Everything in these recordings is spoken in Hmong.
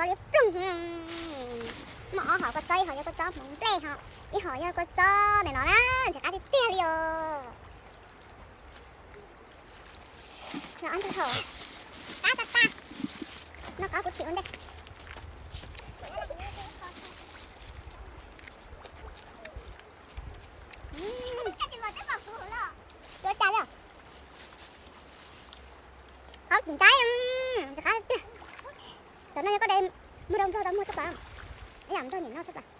Li ploog, muaj ob hom kua txob, ib hom yog kua txob hmoov nplej, ho ib hom yog kua txob ntawm no na, ntxim qab tiag tiag li os. Noj ob ntug thaum qab tag tag, noj qab kuv tshim ua ntej. Ua cas li? Qab tsis ntxaib, ntxim qab tiag. Tam no yog koj de muag rau nplog tau muag sab plaws, ib yam nplog nyiam noj sab plaws.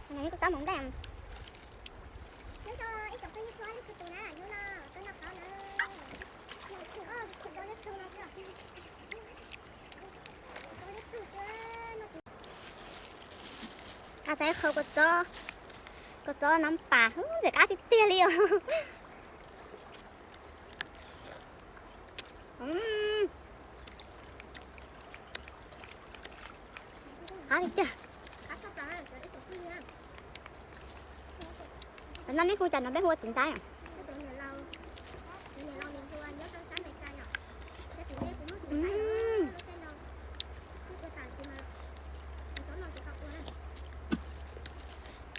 Kuv txob hmoov nplej. Qab tag qhau kua txob, kua txob nab pas, ntxim qab tiag tiag li os. Qab tiag tiag. Noj neb hu cas no peb hu ua txiv ntxaib.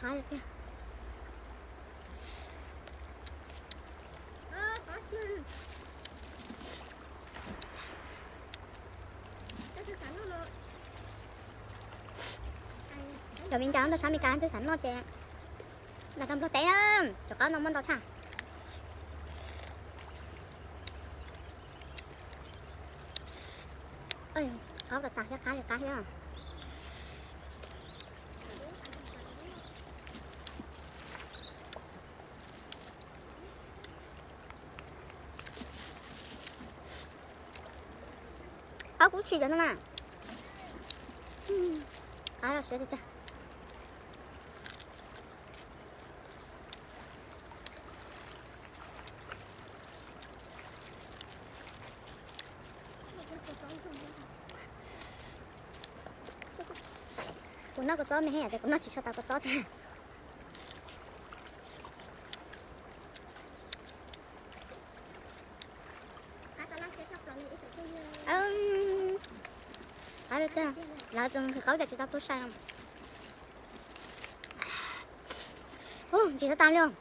Qab tiag tiag. Cov viv ncaus nrog sab Amelikas twb xav noj ces nqa rau Nplog teb na, cov qab no muaj ntau tshaj. Qab tas tas thiab qab li qab thiab. Qab kub tshis cov no na. Qab siab tiag tiag. Kuv noj kua txob me heev tias kuv noj tsis tshua tau kua txob thiab. Lawv tseem qaub cas tsis tau tuaj sai no. Ntsim tag tag li os.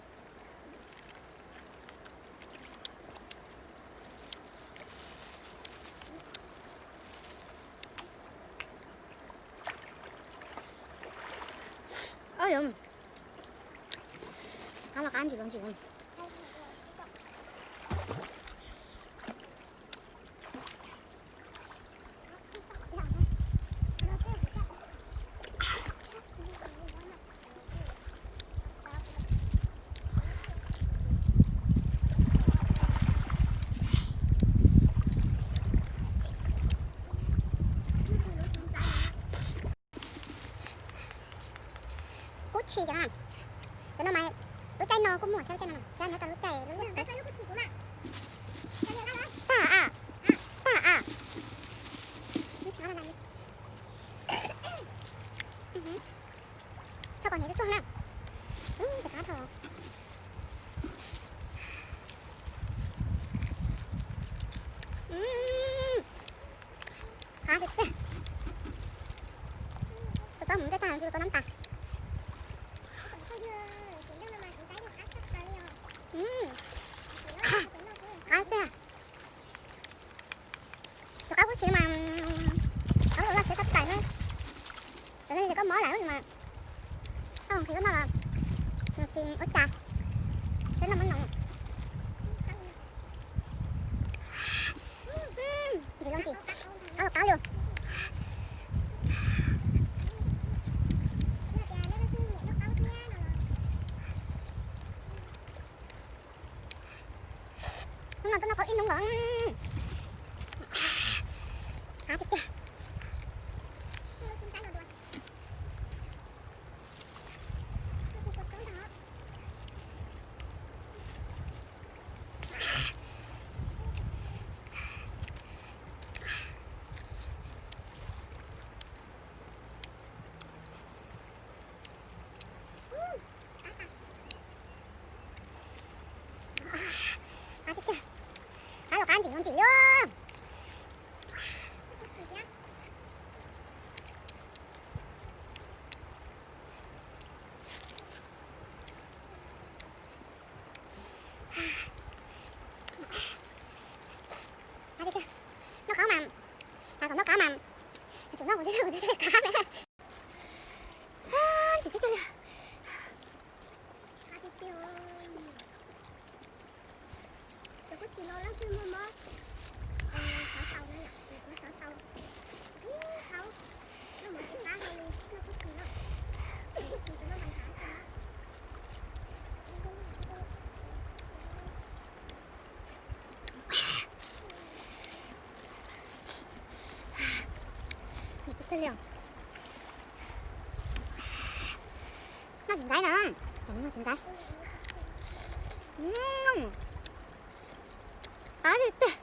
Qab los qab ntsim los ntsim. Kub tshis cov no, cov no mas lub caij no kuj muaj thiab, lub caij no thiab nyob rau lub caij, lub caij tag a, tag a. Tso kom hnev tsuag tsuag na. Tab tab, qab tiag tiag. Kua txob hmoov nplej tag, kua txob nab pas. Qab tiag. Tus qab kub tshis mas qab loj siab tshaj plaws na. Cov no yog koj mob lawm mas koj nqhis koj noj los nws tsis ua cas, thiab noj mab noog. Ntsim los ntsim, qab los qab li. Hnub no twb noj qaub ib hnub nkaus. Qab tiag tiag. Ntxaib no, cov no yog txiv ntxaib. Qab li tiag.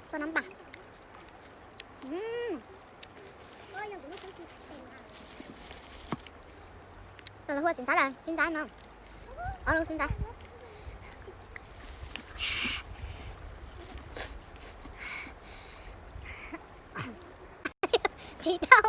Txoj nab npas. Tus lawv hu ua txiv ntxaib lawm, txiv ntxaib no. Ob lub txiv ntxaib. Tsis dhau.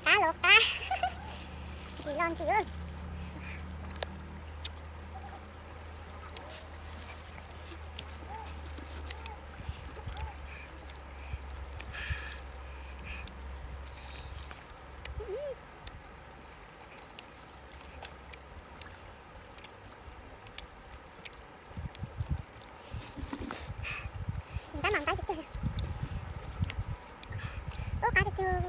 Qab los qab, ntsim los ntsim. Ntxaib mas ntxaib tiag tiag. Ub, qab tiag tiag.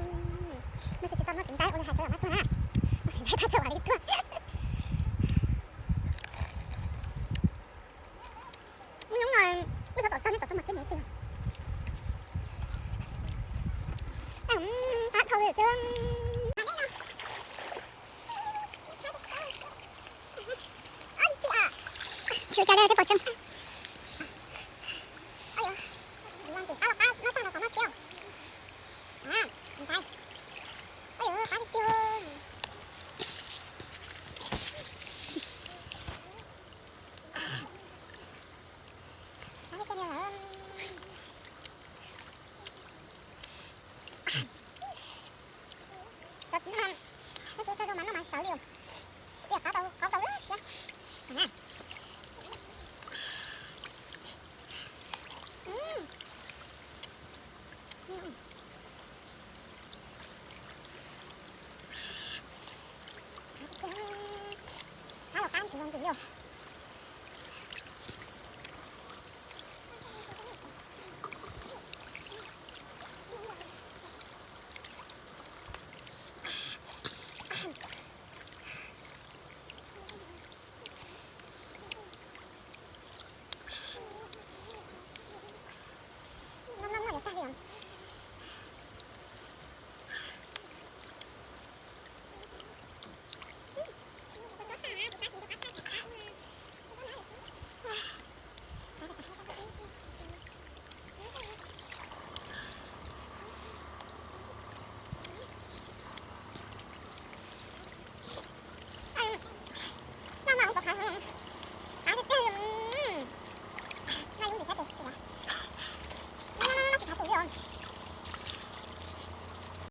No ces tsis tau noj txiv ntxaib ua li hais txog los mas tuag na. Noj txiv ntxaib qab tshaj ua li tuag. Hnub no wb txhob tom txog neb tom txog mas txhob nyiam tiag. Qab dhau li tiag. Tsis ua cas li, tej pom tseeb. Cov txiv no, cov txiv tso zoo mas noj mas sawv li. Ua qab tau qaub tau lawm siab.